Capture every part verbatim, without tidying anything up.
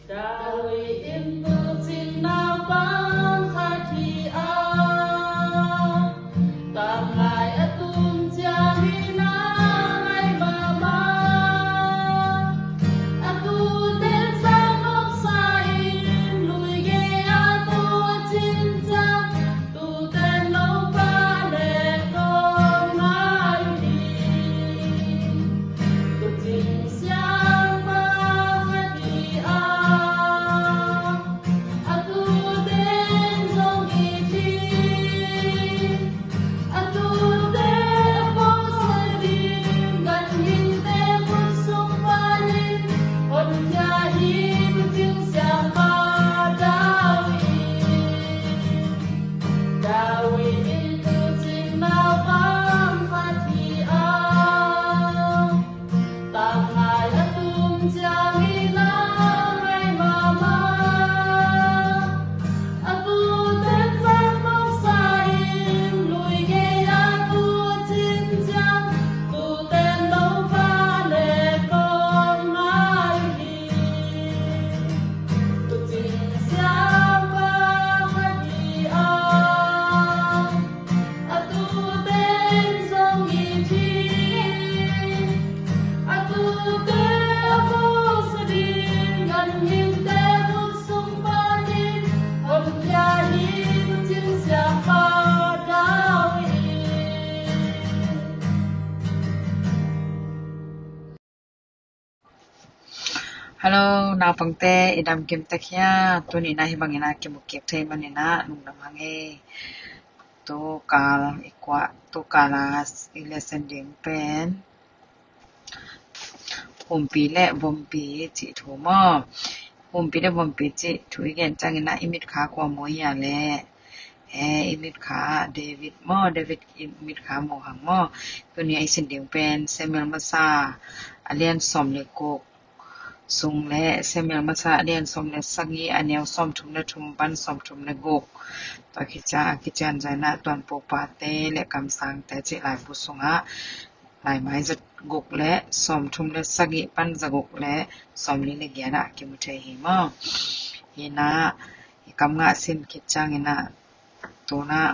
David in tuucing naupan khat hi a, tamngai a tum ciangin a ngai mahmah. A tuute zang nopsa in lui gei a tuucing ciang, tuute naupan le kong ngai hi. Tuucing siapa khat hi a, a tuute zong it hi. A tuute a pawlsa ding ganhingte khut sung panin honkhia hi. Tuucing siapa David. David in tuucing naupan khat hi a, tamngai a tum ciangin a ngai mahmah. A tuute zang nopsa in lui gei a tuucing ciang, tuute naupan le kong ngai hi. Tuucing siapa khat hi a, a tuute zong it hi. A tuute a pawlsa ding ganhingte khut sung panin honkhia hi. Tuucing siapa David. Hello, naupangte, i dam kim tek hia? Tuni in ah hih bangin ah kimu kik thei manin ah lungdam hang e. Tu kal i kuah, tu kal a i lesson ding pen Humpi le Vompi cih thu maw? Humpi le Vompi cih thu i gen ciangin ah i mitkha kua mu hia leh, eh, i mitkha David maw, David i mitkha mu hang maw? Tuni a i sin ding pen Samuel Masa a lian sawm le guk sung le Samuel Masa a lian sawm le sagih, a neu sawmthum le thum pan sawmthum le guk. Tua khit ciang a kician zaw in ah Tuanpopate le Kamsangte cih laibu sungah laimai zaguk le sawmthum le sagih pan zaguk le sawmli le giat ah kimu thei hi maw? Hi in ah i kam ngah sin khit ciangin ah tu in ah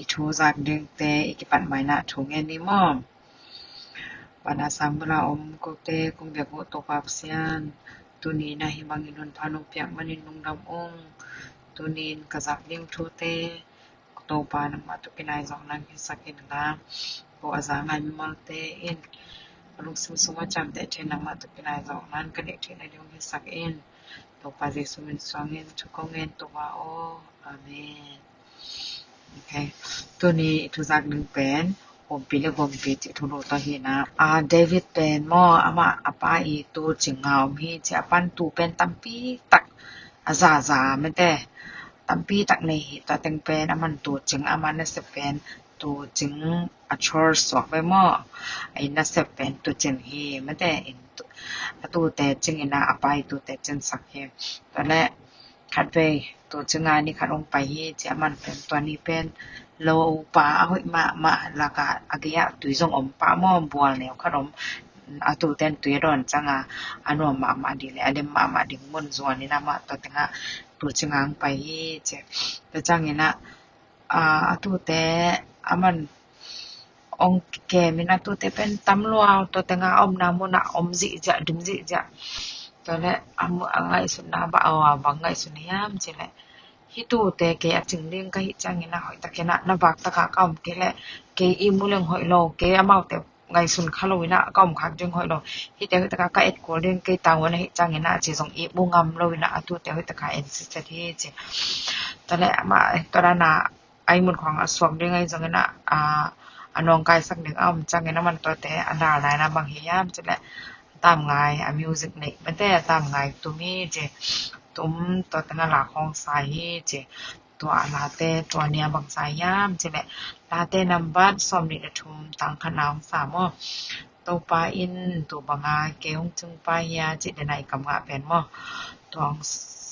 i thu zak dingte i kipat ma in ah thu ngen ni maw? Van a sang bul a om kote kong biak uh Topa Pasian, tuni in ah hih bangin hun pha nong piak manin lungdam ung. Tuni in ka zak ding thute Topa nangmah tawh kinai zawh nang hisak in la, ko a za ngai mimalte in a lungsim sung a ciamteh theih nangmah tawh kinai zawh nang ka deih theih nading hisak in. Topa Jesu min suangin thu kong ngen Topa aw. Amen. Okay. Tuni i thuzak ding pen Humpi le Vompi cih thulu tawh hi in ah, a, David pen maw, amah a pa i tuucing a om hi ci. A pan tuu pen tampi tak a zaza mete, tampi tak nei hi. Tua teng pen a man tuucing, a man nasep pen tuucing a chore suak ve maw? A inn nasep pen tuucing hi mete, in tu-, a tuute cing in ah a pa i tuute cingsak hi. Tua leh khatvei tuucing a ni khat hong pai hi ci. A man pen tua ni pen lopa a hoih mahmah lakah a gei ah tui zong om pah maw, bual neu khat om. A tuute in tui a dawn ciang a, a nuam mahmah ding le a lem mahmah ding mun zuan in amah tua teng ah tuucing a hong pai hi ci. Tua ciangin ah, a, a tuute a man hong kem in a tuute pen tam lua, tua teng a omna mun ah om zihziah, dim zihziah. Tua leh a mu-, a ngaihsutna bah a, a bang ngaihsun hiam ci leh, hih tuute kei a cing ding ka hih ciangin ah hoih takin ah na vak tak ah ka om kei leh kei i mu leng hoih lo, kei amaute ngaihsun kha lo in ah ka om khak ding hoih lo. Hihte hoih tak ah ka et kul ding, kei tang un ahih ciangin ah ci zong i mu ngam lo in ah a tuute hoih tak ah en sitset hi ci. Tua leh amah tua dan a a i mun khawng a suak ding ahi zongin ah, a, a nawngkaisak ding a om ciangin a man tuate a dalna in ah bang hi hiam ci leh, a tamngai, a music neih mete a tamngai tum hi ci. Tum, tua teng ah la khawng sa hi ci. Tua a late tua ni a bang sa hiam ci leh, Late nambat sawmnih le thum, tang khatna hong sa maw? Topa in tu banga kei hong cingpa hia cih den a i kam ngah pen maw? Tua hong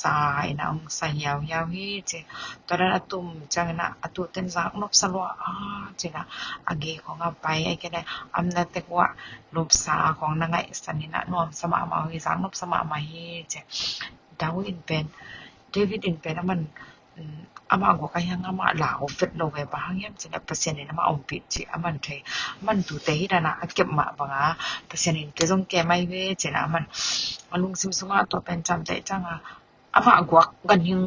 sa ina ong sa hiau hiau hi ci. Tua dan a tum ciang ina a tu ten zak nop sa lua a ci ina a gei khong a pai a kene am na tek wa nop sa khong na ngai san ina nuam sa ma ma hi zak nop sa ma ma hi ci. David in pen David in pen aman ama gua ka hiang ama lau vet lo ve ba hang hiam ci ina Pasian in ama om pi ci aman thei aman tu te hi dana a kep ma banga Pasian in ke zong ke mai ve ci ina aman a lungsim sunga tua pen cam te ciang a amah guak ganhing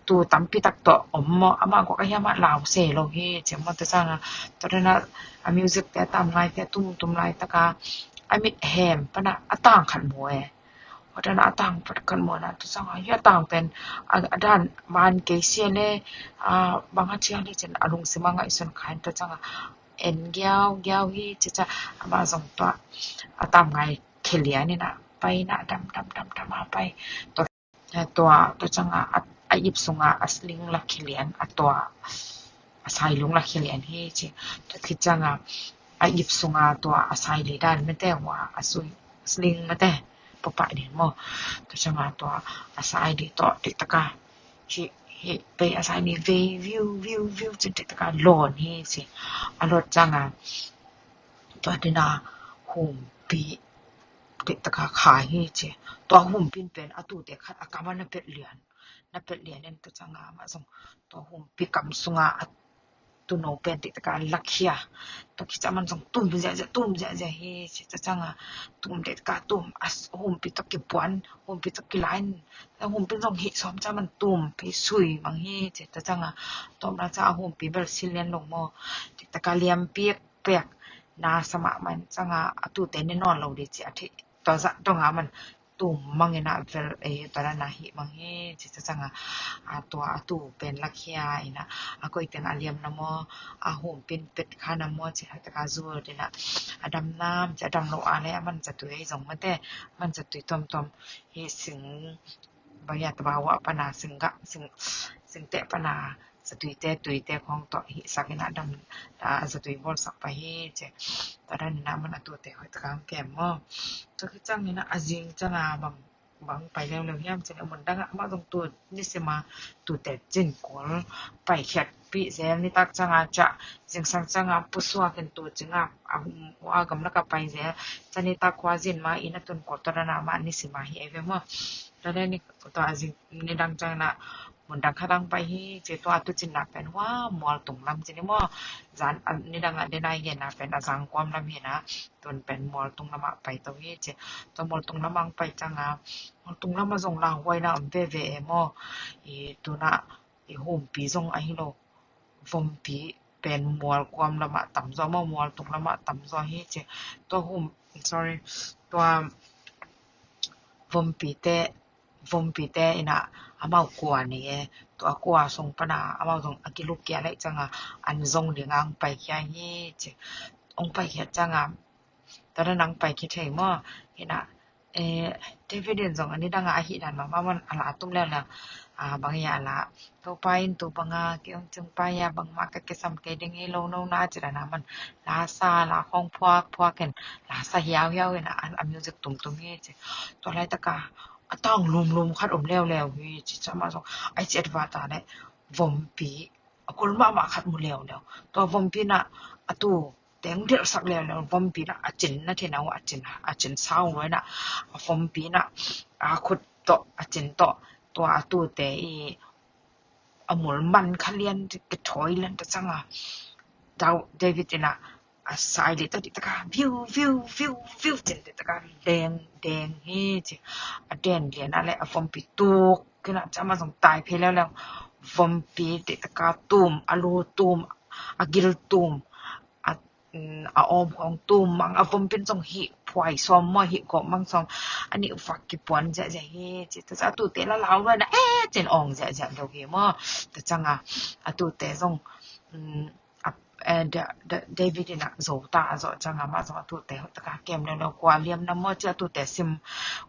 tu tampi tak tawh om maw, amah guak ahi amah lau se lo hi ci maw, tua ciangin tua dana a music te a tam ngai te a tum tum laitaka a mit hem pana a tang khat mu e. Tua dana a tang khat mu na tua ciangin hi a tang pen a dan man kei sia le bang a ciang le cin a lungsim a ngaihsun kha in tua ciangin en giau giau hi ci ca amah zong tua a tam ngai khelian ina pai na dam dam dam dam a pai. Tua tua cianga a ip sunga a sling la khilian a tua a sailung la khilian hi ci. Tua khit cianga a ip sunga tua a saili dan mete hua a sui sling mete papa din maw. Tua cianga tua a saili tawh dihtaka hi hi pei a saili vei viu viu viu ci dihtaka lawn hi ci. A lawt cianga tua dina humpi dihtaka khai hi ci. Tua humpin pen a tute khat a kama na pet lian na pet lian en tua cianga amah zong tua humpi kam sunga a tuno pen dihtaka lakhia. Tua kica man zong tum ziahziah tum ziahziah hi ci. Tua cianga tum dihtaka tum a humpi tua kipuan humpi tua kilain a humpin zong hih sawm ca man tum pei sui mang hi ci. Tua cianga tawmna ca a humpi bel silian lo maw dihtaka liam piak pek na sama man cianga a tute ne nawn lo di ci a thei tua zah donga man tum mangina vel e tua na hi mang hi ci tua cianga a tua a tu pen lakhia ina a koiteng a liam na maw a humpin pet kha na maw ci hataka zul dina a dam nam ci a dam lo a le a man ca tui ei zong mate man ca tui tomtom hi sing baya tabawa pana sing ga sing sing te pana sa tuite tuite khong tawh hih sak ina dam a sa tui bawl sak pa hi ci. Tua dan ina man a tute hoih taka hong kem maw. Tua khit ciang ina a zing cianga bang bang pai leuleu hiam ci ina mun danga amah zong tu nisima tute cin kul pai khiat pih zel nitak cianga ca zingsang cianga pusuak in tu cinga a hum a gamlaka pai zel ca nitak khua zin ma ina tun kul tua dana amah nisima hi ei ve maw. Tua dan ni tua a zing nidang ciang ina mundang khatang pai hi ci tua a tucinna pen hua mualtung lam ci ni maw. Zan nidang a denai genna pen a zangkuam lam hi na tun pen mualtung lamah pai to hi ci. Tua mualtung lamah ang pai cianga mualtung lamah zong lauhuaina om veve e maw. I tuna i humpi zong ahi lo vompi pen mualkuam lamah tamzaw maw mualtung lamah tamzaw hi ci. Tua hum sorry tua vompite vompite ina amau kua nei e tua kua sung pana amau zong a kiluk kia leh cianga an zong dinga ang paikhia hi ci. Ang paikhia cianga tada nang paikhi thei maw ina David in zong a nidanga a hih dan mahmah man a la a tum leuleu a bang ia a la Topa in tu banga kei hong cingpa ia bangmah ka kisam kei ding hi lo no na ci dana man la sa la khong phuak phuak in la sa hiau hiau in a music tumtum hi ci. Tua laitaka a tang lumlum khat om leuleu hi ci ca mah zong ai ci advata le vompi a kul mahmah khat mu leuleu tua vompi na a tu teng delhsak leuleu vompi na a cin na thina a cin a cin sau luai na a vompi na a khut tawh a cin tawh tua a tute i a mul man kha lian kithawi lian ta canga David ina a sai li ta di taka viu viu viu viu cin di taka deng deng hi ci. A den lian a le a vompi tuk kina cama zong tai phei leuleu vompi di taka tum a lu tum a gil tum a a om khong tum mang a vompin zong hi phuai sawm maw hi kawp mang sawm a nih ufak kipuan ziahziah hi ci ta ca tute la lau luai na e cin awng ziahziah lo hi maw ta canga a tute zong David ina zo ta a zawh canga mah zong a tute hoih taka kem leuleu kua liam na maw ci a tute sim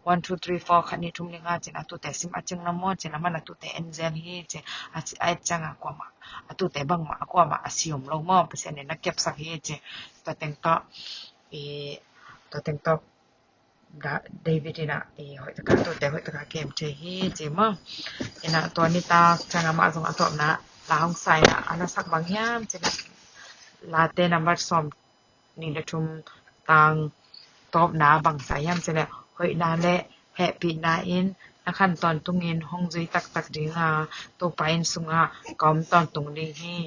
one two three four khat ni thum ni nga cin a tute sim a cing na maw cin a man a tute en zel hi ci a et canga kuamah a tute bangmah a kuamah a sium lo maw Pasian in a kepsak hi ci. Tua teng tawh i tua teng tawh David in ah, i hoih taka, tuate hoih taka kem thei hi ci maw. In ah tua nitak ciang amah zong a tawpna la hong sa in ah, a lasak bang hiam cih leh Late number sawm nih le thum tang tawpna bang sa hiam cih leh, hoihna le hehpihna in na khan tawntungin hong zui taktak ding a, Topa inn sungah ka om tawntung ding hi,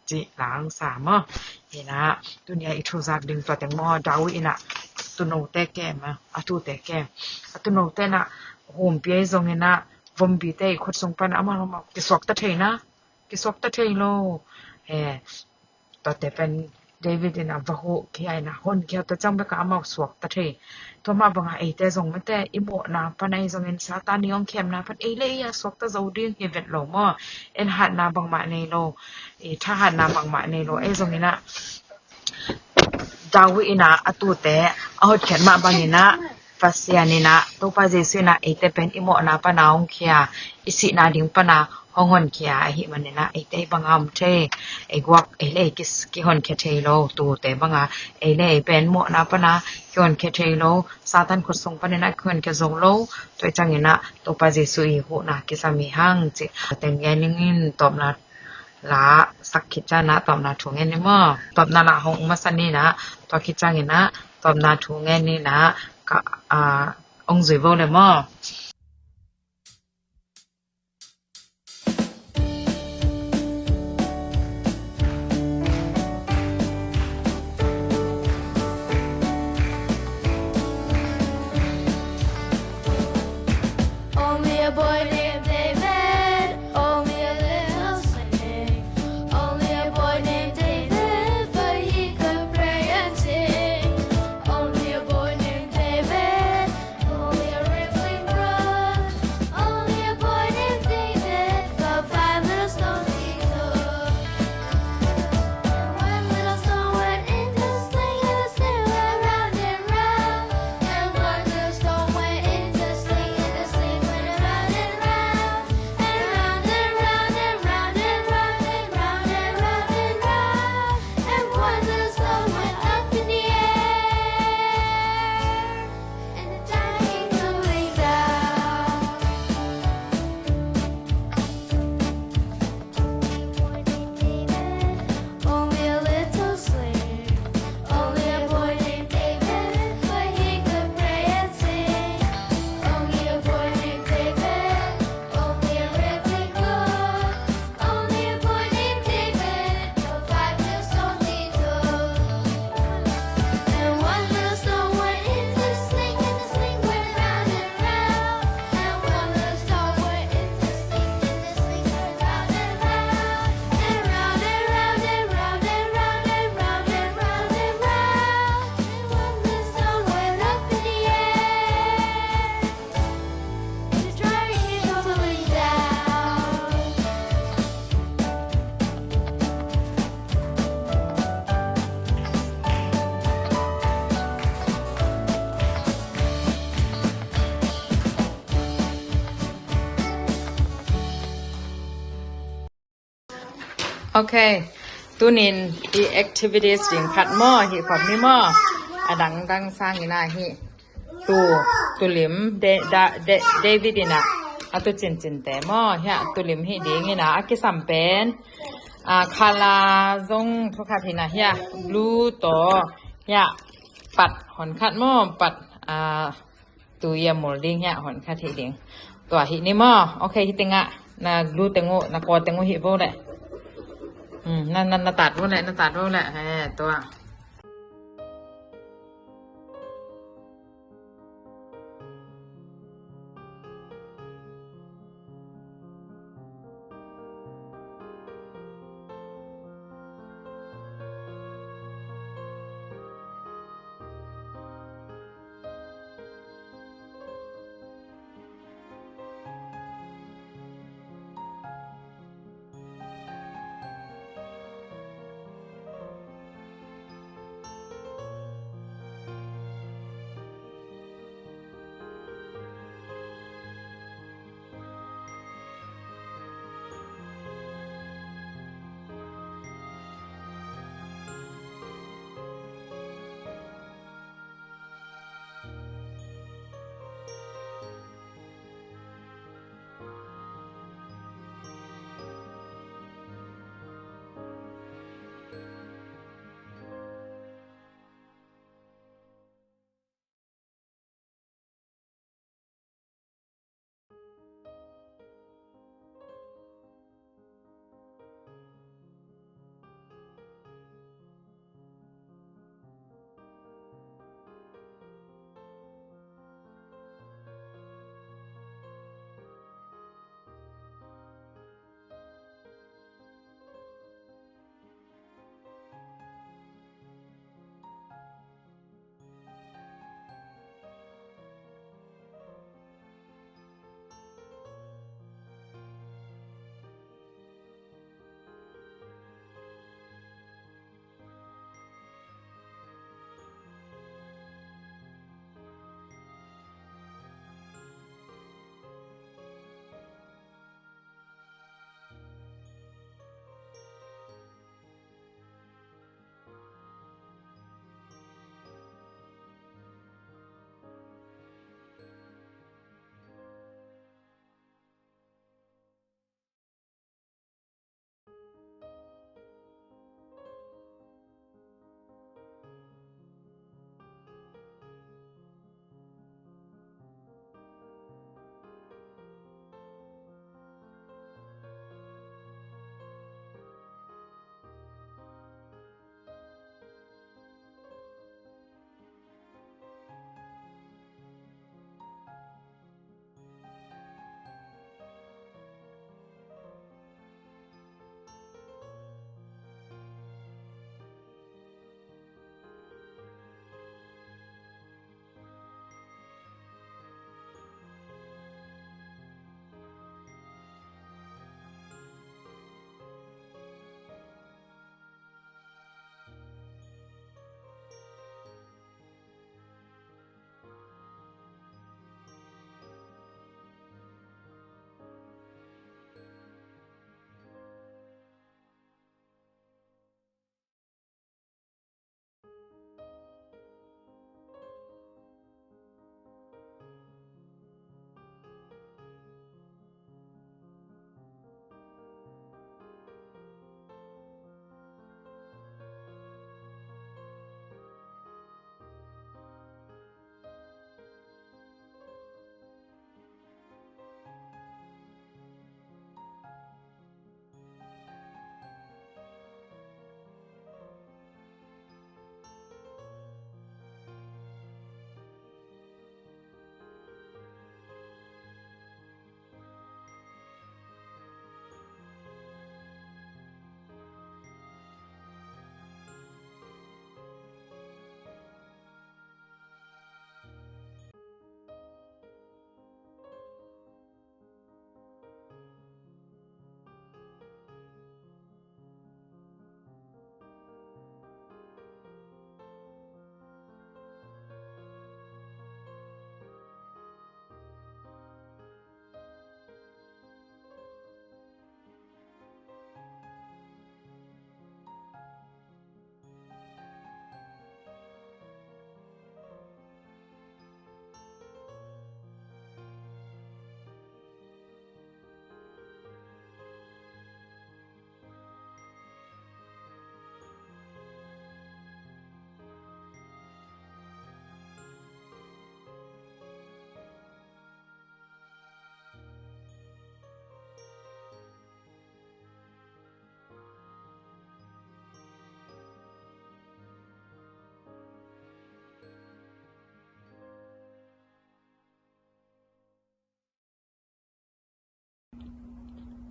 cih la hong sa maw. In ah tuni a i thuzak ding tua teng maw, David in ah tuunote kem a, a tuute kem. A tuunote in ah humpi ahi zongin ah vompi te i khut sung pan amau kisuakta thei na, kisuakta thei lo. He, tuate pen David in ah va huh khia in ah honkhia, tua ciang bek a amau suakta thei. Tua mah bang a eite zong mate, i mawhna pan ahi zongin Satan i hong khemna pan ei le ei a suakta zo ding hi vet lo maw. En hatna bangmah nei lo, i thahatna bangmah nei lo. Ahi zongin ah David in ah a tuute a hotkhiat mah bangin ah Pasian in ah, Topa Jesuh in ah eite pen i mawhna pan a hong khia, i sihna ding pan a hong honkhia ahih manin ah eite bang a om thei, ei guak ei le ei kis-, kihonkhia thei lo. Tuute bang a ei le ei pen mawhna pan a kihonkhia thei lo, Satan khut sung panin ah kihonkhia zo lo. Tua ciangin ah Topa Jesuh i huhna kisam hi hang cih teng gen ning in, tawpna la sak khit ciangin ah tawpna thu ngen ni maw. Tawpna la hong masa ni in ah, tua khit ciangin ah tawpna thu ngen ni in ah, ka, a, hong zui vo le maw. Only a boy named David, only a little slave. Only a boy named David, but he could pray and sing. Only a boy named David, only a rippling brook. Only a boy named David, but five little stones he took. And one little stone went into the sling, and the sling went round and round. And one little stone went into the sling, and the sling went round and round. And round and round and round and round and round and round and round. And one little stone went up in the air. And the giant came tumbling down. Only a boy named David, only a little slave. Only a boy named David, but he could pray and sing. Only a boy named David, only a rippling brook. Only a boy named David, but five little stones he took. And one little stone went into the sling, and the sling went round and round. And one little stone went into the sling, and the sling went round and round. And round and round and round and round and round and round and round. And one little stone went up in the air. Ok. Tunin i activities ding khat maw, hih khop ni maw. A dangdang sangin ah hih tu, tulim, De-, Da-, De-, David in ah a tu cincinte maw. Hiah tulim hih dingin ah a kisam pen, ah, khala zong thu khat hi in ah, hiah blue tawh, hiah pat hon khat maw, pat, ah, tui a mul ding hiah hon khat hih ding. Tua hih ni maw. Ok, hih tengah na glue teng uh, na kaw teng uh hih vo leh. Hmm, na, na, na tat vo leh, na tat vo leh. He, tua.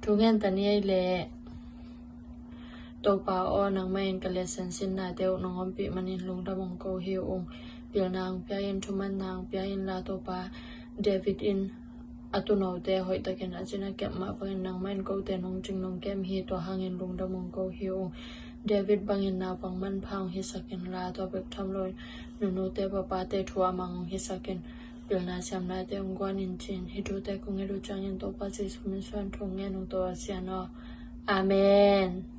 Thungen ta ni ei leh. Topa aw, nangmah in ka leh sensinnate uh nong ompih manin lungdam ong ko hi ung. Pilna ong pia in, thumanna ong pia in la Topa. David in a tuunote hoihtakin a cina kep mah bangin nangmah in kote nong cing nong kem hi, tua hangin lungdam ong ko hi ung. David bangin naupang manpha ong hisak in la, tua bek tham lo in nunute papate thu a mang ong hisak in. Pilna siamnate ong guan in, ci-in hih thute kong nget uh ciangin Topa Jesu min suang thu ngen ung, Topa Sian aw. Amen.